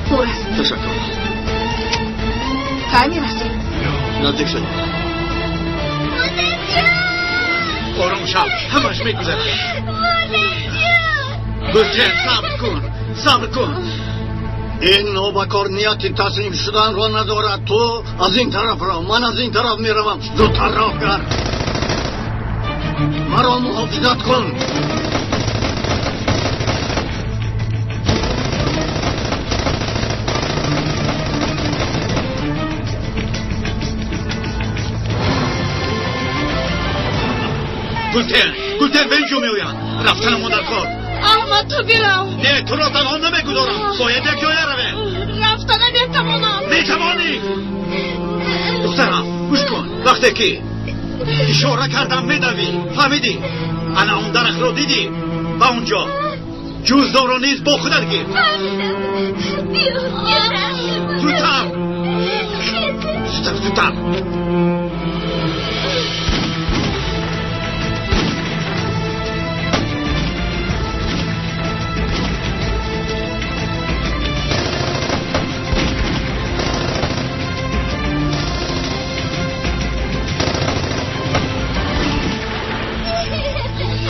Пур аст. Ташаккур. Кай мерасем? Наздик шудем. Ором шав, ҳамаш мегузарад. Гултен, сабр кун, сабр кун. Ин нобакор нияти таслим шуданро надорад. Ту аз ин тараф рав, ман аз ин тараф меравам. Зудтар роҳ кард. Маро муҳофизат кун. Гултен, Гултен, ба инҷо меоянд. Рафтанамон дар кор. Аҳмад, ту бирав. Не, туро танҳо намегузорам. Бояд як ҷоя равем. Рафта наметавонам. Метавонӣ. Духтарам, гӯш кун. Вақте ки ишора кардам, медавӣ. Фаҳмидӣ? Ана он дарахтро дидӣ? Ба он ҷо. Ҷуздонро низ бо худат гир. Зудтар, зудтар, зудтар.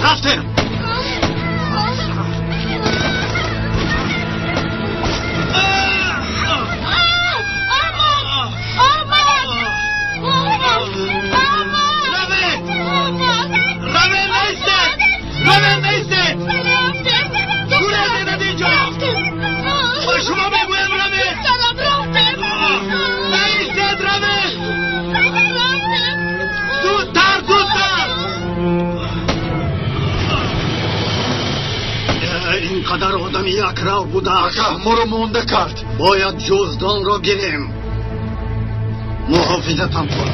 Рафтем. Ба шумо мегӯям, равед. Наистед, равед. Падар одами якрав будааст. Ака, моро монда кард. Бояд ҷуздонро гирем. Муҳофизатам кун.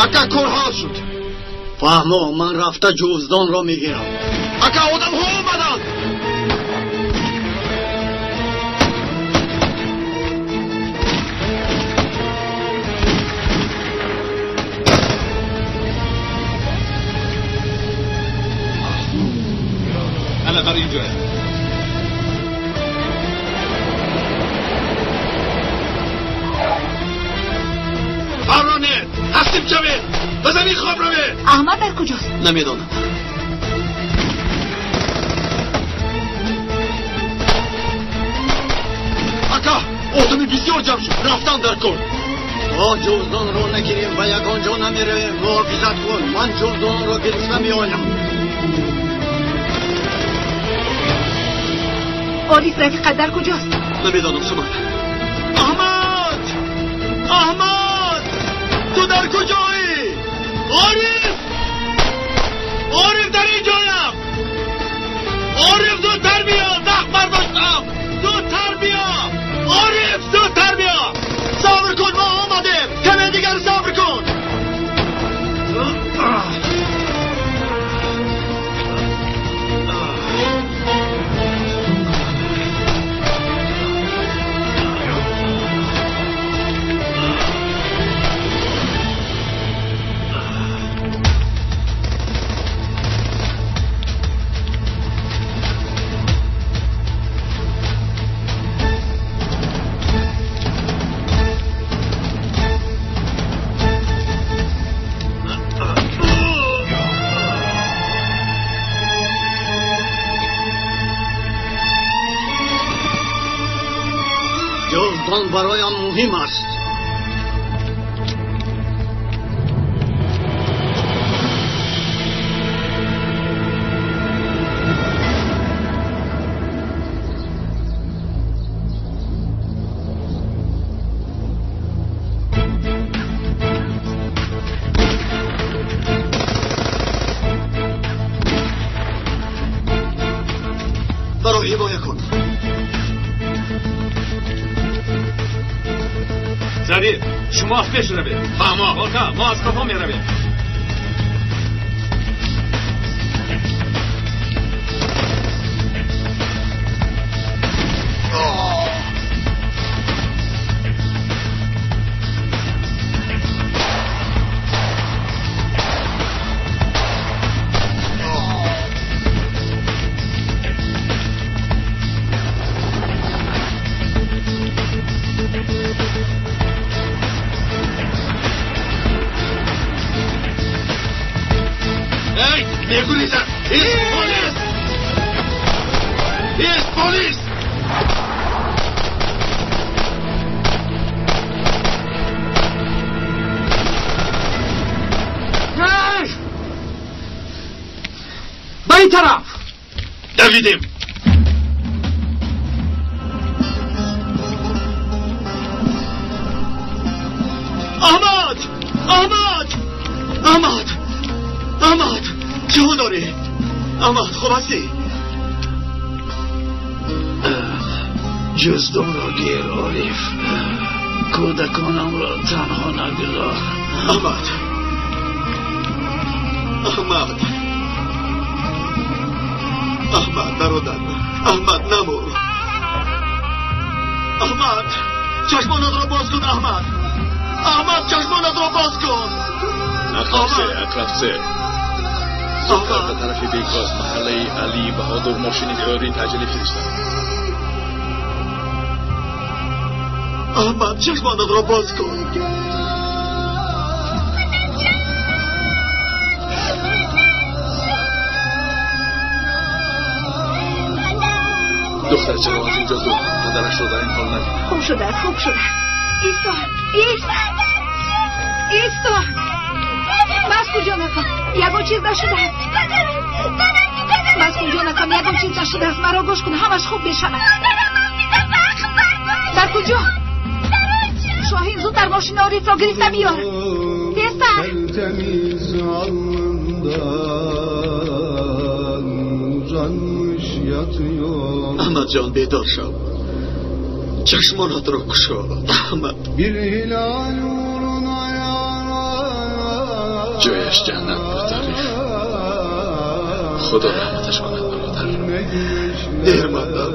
Ака, кор ҳал шуд. Фаҳмо, ман рафта ҷуздонро мегирам. Ака, одамҳо омаданд. Ана дар ин ҷоя. Таслим шавед, ба замин хоб равед. Аҳмад дар куҷост? Намедонам. Ака, одами бисёр ҷамъ шуд. Рафтан дар кор. То ҷуздонро нагирем ба ягон ҷо намеравем. Муҳофизат кун, ман ҷуздонро гирифта меоям. Ориф рафиқат дар куҷост? Намедонам, Сумая. Аҳмад! Аҳмад! Ту дар куҷоӣ? Ориф! Ориф, дар ин ҷоям! Ориф, зудтар биё! Захм бардоштам! Зудтар биё! Ориф, зудтар биё! Сабр кун, мо омадем! Каме дигар сабр кун! ҷуздон бароям муҳим аст. Маро ҳимоя кун. Зариф, шумо аз пеш равед. Фаҳмо, ока, мо аз қафо меравем. Мегурезад! Ист, полис! Ист, полис! Ба ин тараф! Давидем! Аҳмад! Аҳмад! Аҳмад! Аҳмад! Чӣ ҳол дорӣ? Аҳмад, хуб ҳастӣ? Ҷуздонро гир, Ориф. Кӯдаконамро танҳо нагузор. Аҳмад, Аҳмад, Аҳмад, бародар, Аҳмад, намур. Аҳмад, чашмонатро боз кун, Аҳмад. Аҳмад, чашмонатро боз кун. Ақраб се, ақраб се. Зудтар ба тарафи Бекоз, маҳаллаи Алӣ Баҳодур мошини ёрии таъҷилӣ фиристод. Аҳмад, чашмонатро боз кун. Духтарчаро аз инҷо зуд, падарашро дар ин ҳол набинад. Хуб шудааст, хуб шудааст. Исто, ист, исто. Бас кун, ҷонакам, ягон чиз нашудааст. Бас кун, ҷонакам, ягон чиз нашудааст. Маро гӯш кун, ҳамаш хуб мешавад. Дар куҷо? Шоҳин, зудтар мошини Орифро гирифта биёр. Тезтар. Аҳмад ҷон, бедор шав. Чашмонатро кушо, Аҳмад. Ҷояш ҷаннат буд, Ориф. Худо раҳматаш кунад, бародар. Дер мондам.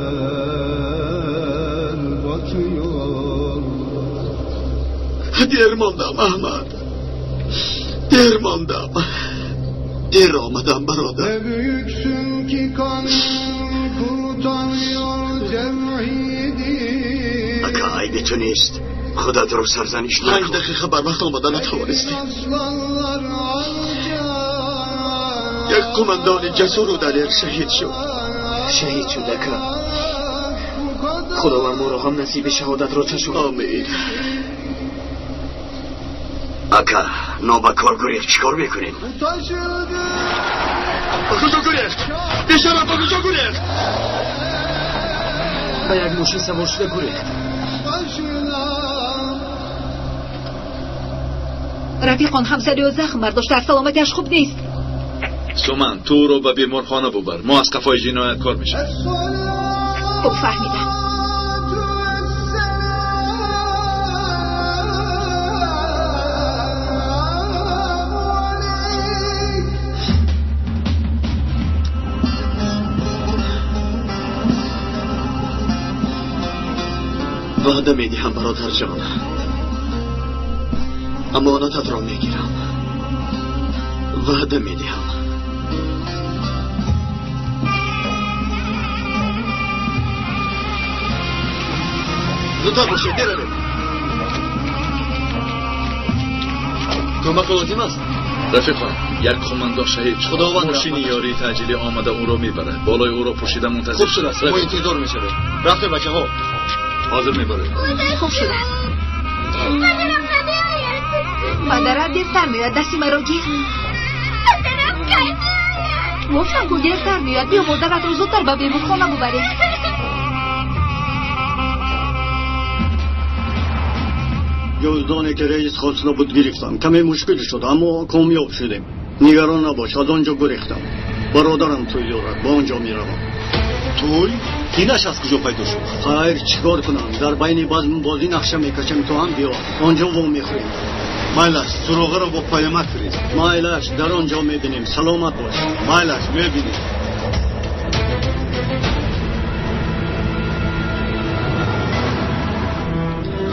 Дер мондам, Аҳмад. Дер мондам. Дер омадам, бародар. Ака, айби ту нест. Худатро сарзаниш накун. 5 дақиқа барвақт омада натавонистем. Як қумандони ҷасуру далер шаҳид шуд. Шаҳид шуд, ака. Худованд моро ҳам насиби шаҳодатро чашонад. Омин. Ака, нобакор гурехт, чӣ кор мекунем? Ба куҷо гурехт? Бешарам, ба куҷо гурехт? Ба як мошин савор шуда гурехт. Рафиқон, ҳамсари ӯ захм бардоштааст, саломатиаш хуб нест. Суман, ту ӯро ба беморхона бубар. Мо аз қафои ҷинояткор мешавем. Хуб, фаҳмидам. Ваъда медиҳам, бародарҷон, амонататро мегирам. Ваъда медиҳам. Зудтар бошед, меравем. Кӯмак лозим аст? Рафиқон, як қумандон шаҳид шуд. Худованд мошини ёрии таъҷилӣ омада ӯро мебарад. Болои ӯро пӯшида мунтазир. Хуб шудааст, мо интизор мешавем. Рафтем, бачаҳо. Ҳозир мебарем. Хуб шудааст. Падарам намеояд. Падарат дертар меояд, дасти маро гир. Падарам кай меояд? Гуфтам ку дертар меояд. Биё модаратро зудтар ба беморхона бубарем. Ҷуздоне ки раис хоста буд гирифтам. Каме мушкил шуд, аммо комёб шудем. Нигарон набош, аз он ҷо гурехтам. Бародарам тӯй дорад, ба он ҷо меравам. Тӯй? Инаш аз куҷо пайдо шуд? Хайр, чӣ кор кунам? Дар байни базмбозӣ нақша мекашем, ту ҳам биё. Он ҷо во мехӯрем. Майлаш, суроғаро бо паёмак фирист. Майлаш, дар он ҷо мебинем. Саломат бош. Майлаш, мебинем.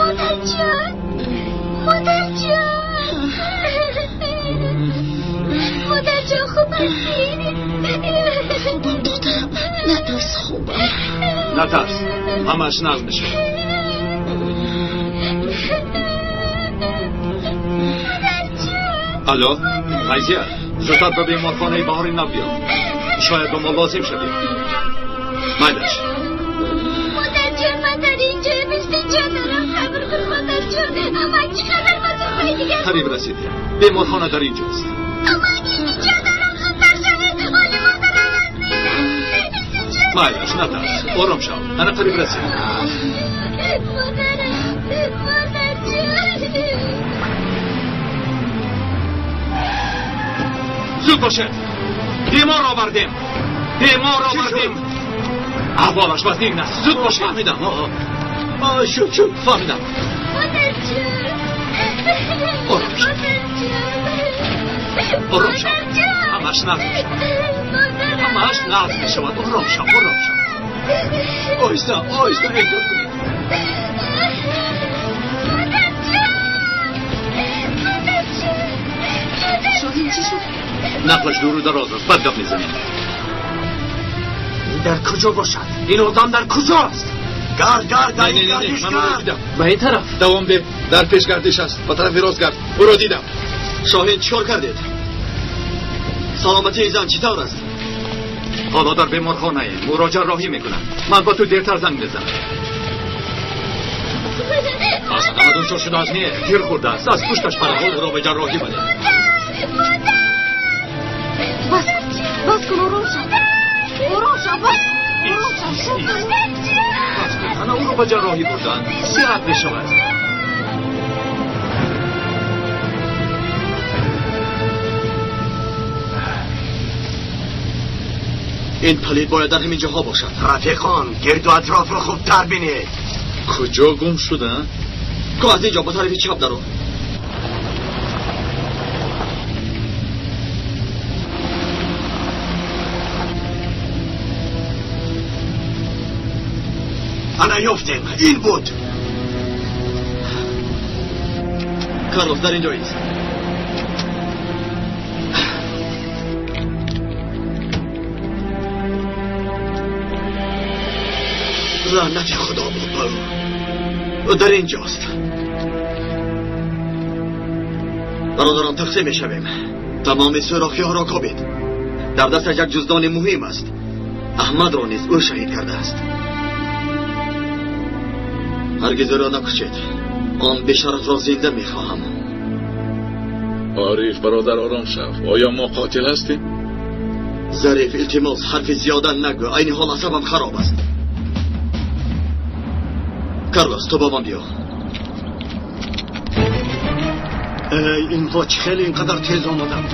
Модарҷон, модарҷон, модарҷон, хуб ҳастӣ? Хубам, духтарам, натарс, хубам. Натарс, ҳамааш нағз мешавад. Алло, Файзия, зудтар ба беморхонаи Баҳори Нав биё. Шояд ба мо лозим шавӣ. Майлаш. Модарҷон, ман дар инҷоям, истинҷо дорам. Сабр кун, модарҷон. Амак чӣ қадар масофаи дигар? Қариб расидем. Беморхона дар инҷост. Амак, истинҷо дорам, зудтар шавед. Ҳоли модарам аз истинҷо. Майлаш, натарс, ором шав. Ана қариб расидем. Модарам, модарҷон. Зуд бошед. Бемор овардем. Бемор овардем. Аҳволаш вазнин аст. Зуд бошед. Фаҳмидам. Шуд, шуд, фаҳмидам. Ором шав. Ором шав. Ҳамааш нағз мешавад. Ҳамааш нағз мешавад. Ором шав, ором шав. Оҳиста, оҳиста эҳтиёт кунед. Шоҳин чӣ шуд? Нақлаш дуру дароз аст, бад гап мезанем. Ин дар куҷо бошад? Ин одам дар куҷост? Гард, гард, дар ин гардиш гард. Ба ин тараф. Давом деҳ, дар пеш гардиш аст, ба тарафи рост гард. Ӯро дидам. Шоҳин, чӣ кор кардед? Саломатии зан чӣ тавр аст? Ҳоло дар беморхонаем, ӯро ҷарроҳӣ мекунанд. Ман ба ту дертар занг мезанам. Аз садама дучор шудааст, не, тир хӯрдааст, аз пушташ параҳол ӯро ба ҷарроҳӣ баред. Бас, бас кун, ором шав. Ором шав, бас. Ором шав, шуд. Бас кун, ана ӯро ба ҷарроҳӣ бурданд. Сиҳат мешавад. Ин палид бояд дар ҳамин ҷоҳо бошад. Рафиқон, гирду атрофро хубтар бинед. Куҷо гум шуда? Ко аз ин ҷо ба тарафи чап даро. Ана ёфтем. Ин буд. Карлос, дар ин ҷо ист. Лаънати Худо буд ба ӯ. Дар ин ҷост. Бародарон, тақсим мешавем. Тамоми сӯрохиҳоро кобед. Дар дасташ як ҷуздони муҳим аст. Аҳмадро низ ӯ шаҳид кардааст. Ҳаргиз ӯро накушед. Он бешарафро зинда мехоҳам. Ориф, бародар, ором шав. Оё мо қотил ҳастем? Зариф, илтимос, ҳарфи зиёда нагӯ. Айни ҳол асабам хароб аст. Карлос, ту бо ман биё. Эй, инҳо чӣ хеле ин қадар тез омаданд?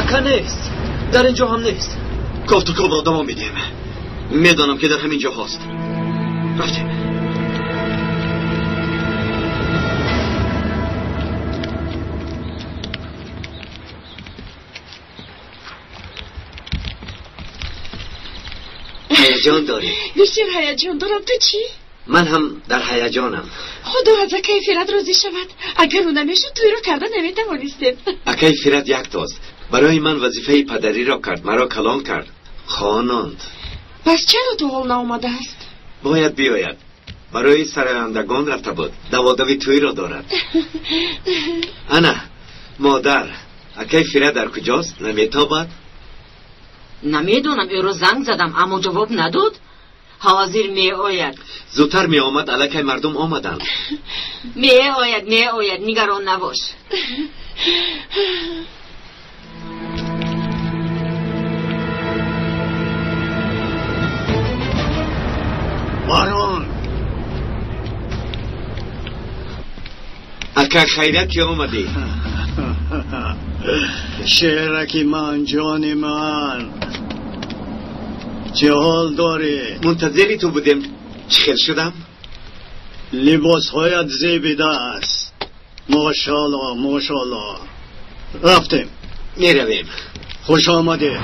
Ака нест. Дар ин ҷо ҳам нест. Кофту кобро давом медиҳем. Медонам ки дар ҳамин ҷо ҳаст. Рафтем. Ҳаяҷон дорӣ? Бисёр ҳаяҷон дорам. Ту чӣ? Ман ҳам дар ҳаяҷонам. Худо аз акаи Фират розӣ шавад. Агар ӯ намешуд, тӯйро карда наметавонистем. Акаи Фират яктост. Барои ман вазифаи падариро кард, маро калон кард, хононд. Пас чаро то ҳол наомадааст? Бояд биёяд. Барои сарояндагон рафта буд. Даводави тӯйро дорад. Ана, модар, акаи Фират дар куҷост? Наметобад? Намедонам, ӯро занг задам, аммо ҷавоб надод. Ҳозир меояд. Зудтар меомад, аллакай мардум омаданд. Меояд, меояд, нигарон набош. Барон! Ака, хайрат ки омадӣ. Шераки ман, ҷони ман, чӣ ҳол дорӣ? Мунтазири ту будем. Чӣ хел шудам? Либосҳоят зебида аст. Мошалло, мошалло. Рафтем. Меравем. Хуш омадед.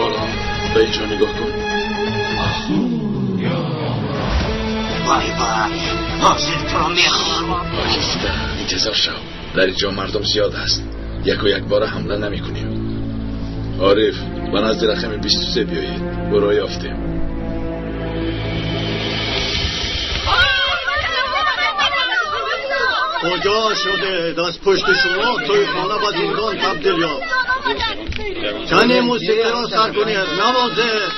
Ором, ба ин ҷо нигоҳ кун. Вай, вай, ҳозир туро мехӯрам. Оҳиста, интизор шав. Дар ин ҷо мардум зиёд аст. Яку якбора ҳамла намекунем. Ориф, ба назди рақами 23 биёед. Ӯро ёфтем. Куҷо шудед? Аз пушти шумо тӯйхона ба зиндон табдил ёфт. Кани мусиқиро сар кунед, навозед.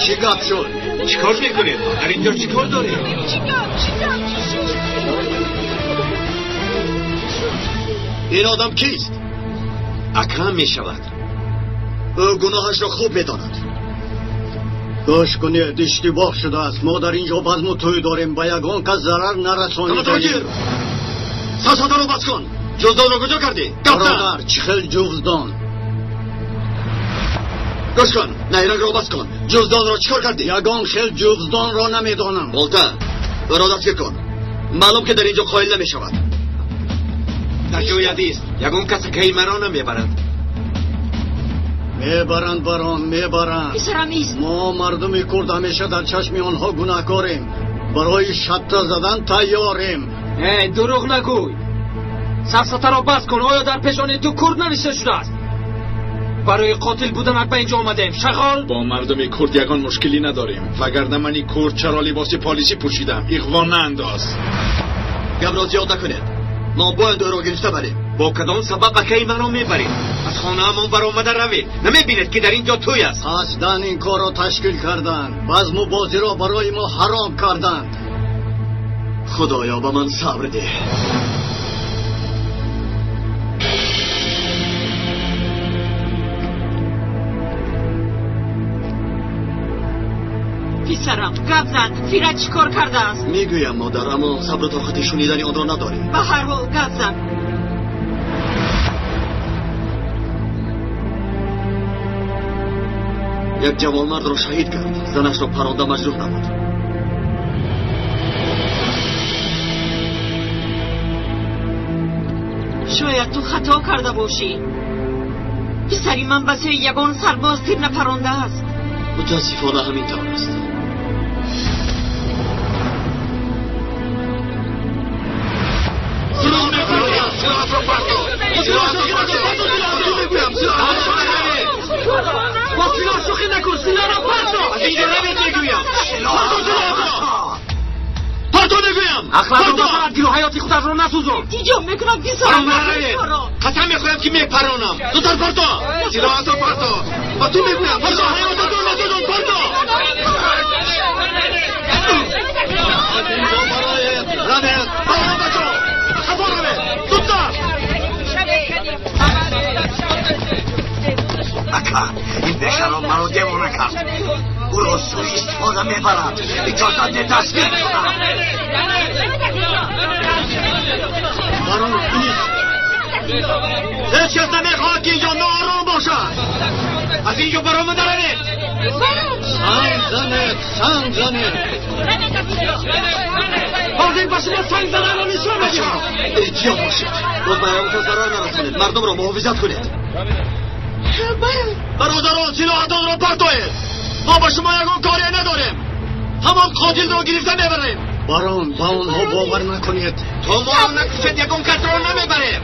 Чӣ гап шуд? Чӣ кор мекунед? Дар инҷо чӣ кор доред? Ин одам кист? Акрам мешавад. Ӯ гуноҳашро хуб медонад. Гӯш кунед, иштибоҳ шудааст. Мо дар инҷо базму тӯй дорем, ба ягон кас зарар нарасонидаем. Сасадаро бас кун. Ҷуздонро куҷо кардӣ? Бародар, чӣ хел ҷуздон? Гӯш кун, найрангро бас кун. Ҷуздонро чӣ кор кардӣ? Ягон хел ҷуздонро намедонам. Болта, ӯро дастгир кун. Маълум ки дар инҷо қоил намешавад. Дар ҷои адист ягон кас акаи маро намебарад. Мебаранд, барон, мебаранд. Писарам ист. Мо мардуми курд ҳамеша дар чашми онҳо гунаҳкорем. Барои шатта задан тайёрем. Э, дурӯғ нагӯй. Сафсатаро бас кун. Оё дар пешонаи ту курд навишта шудааст? Барои қотил буданат ба инҷо омадем. Шағол. Бо мардуми курд ягон мушкилӣ надорем. Вагарна мани курд чаро либоси полисӣ пӯшидам? Иғво наандоз. Гапро зиёд накунед. Мо бояд ӯро гирифта барем. Бо кадом сабаб акаи маро мебаред? Аз хонаамон баромада равед. Намебинед ки дар инҷо тӯй аст? Қасдан ин корро ташкил карданд. Базму бозиро барои мо ҳаром карданд. Худоё, ба ман сабр деҳ. Писарам, гап зан. Фират чӣ кор кардааст? Мегӯям, модар, аммо сабру тоқати шунидани онро надорем. Ба ҳар ҳол гап зан. Як ҷавонмардро шаҳид кард. Занашро паронда маҷрӯҳ намуд. Шояд ту хато карда бошӣ. Писари ман ба сӯи ягон сарбоз тир напарондааст. Мутаассифона ҳамин тавр аст. Бо силоҳ шӯхӣ накун, силоҳро парто. Аз инҷо равед мегӯям. Парто силоҳро. Парто мегӯям. Ахлоқро бахарат гиру ҳаёти худатро насӯзон. Тиҷо мекунам писарам. Қасам мехӯрам ки мепаронам. Зудтар парто. Силоҳатро парто. Ба ту мегӯям. Парто, ҳаётатро насӯзон. Парто. Равед. Парто, бачо. Хафо равед. Зудтар. Ака, ин бешаром маро девона кард. Ӯро суистифода мебарад. Иҷозат де дастгир кунам. Барон, ист. Ҳеҷ кас намехоҳад ки инҷо ноором бошад. Аз инҷо баромада равед. Санг занед, санг занед. Ҳозир ба шумо санг заданро нишон медиҳам. Эҳтиёт бошед. Боз ба ягон кас зарар нарасонед. Мардумро муҳофизат кунед. Бародарон, силоҳатонро партоед. Мо ба шумо ягон коре надорем. Ҳамон қотилро гирифта мебарем. Барон, ба онҳо бовар накунед. То моро накушед, ягон касро намебарем.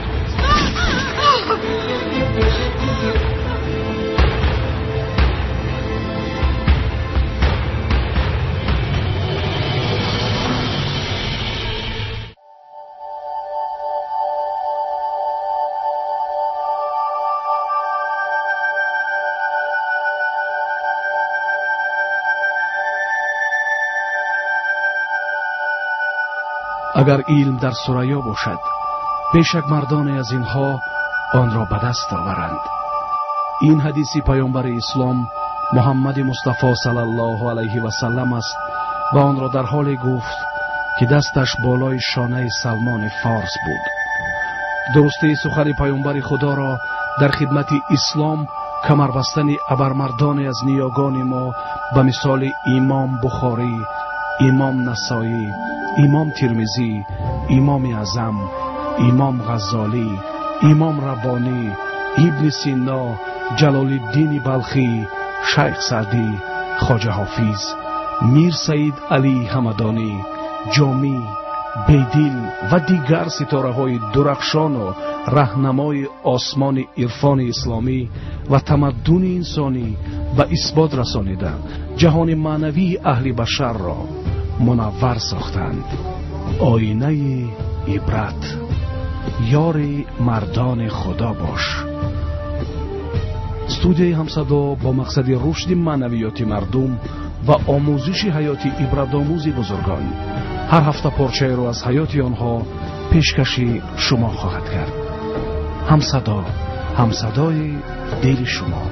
Агар илм дар Сурайё бошад, бешак мардоне аз инҳо онро ба даст оваранд. Ин ҳадиси паёмбари ислом Муҳаммади Мустафо саллаллоҳу алайҳи васаллам аст ва онро дар ҳоле гуфт ки дасташ болои шонаи Салмони Форс буд. Дурустии сухани паёмбари худоро дар хидмати ислом камарбастани абармардоне аз ниёгони мо ба мисоли имом Бухорӣ, имом Насоӣ, имом Тирмизӣ, имоми Аъзам, имом Ғаззолӣ, имом Раббонӣ, Ибни Сино, Ҷалолиддини Балхӣ, Шайх Саъдӣ, Хоҷа Ҳофиз, Мир Саид Алӣ Ҳамадонӣ, Ҷомӣ, Бедил ва дигар ситораҳои дурахшону раҳнамои осмони ирфони исломӣ ва тамаддуни инсонӣ ба исбот расонида, ҷаҳони маънавии аҳли башарро мунаввар сохтанд. Оинаи ибрат, ёри мардони худо бош. Студияи Ҳамсадо бо мақсади рушди маънавиёти мардум ва омӯзиши ҳаёти ибратомӯзи бузургон ҳар ҳафта порчаеро аз ҳаёти онҳо пешкаши шумо хоҳад кард. Ҳамсадо, ҳамсадои дили шумо.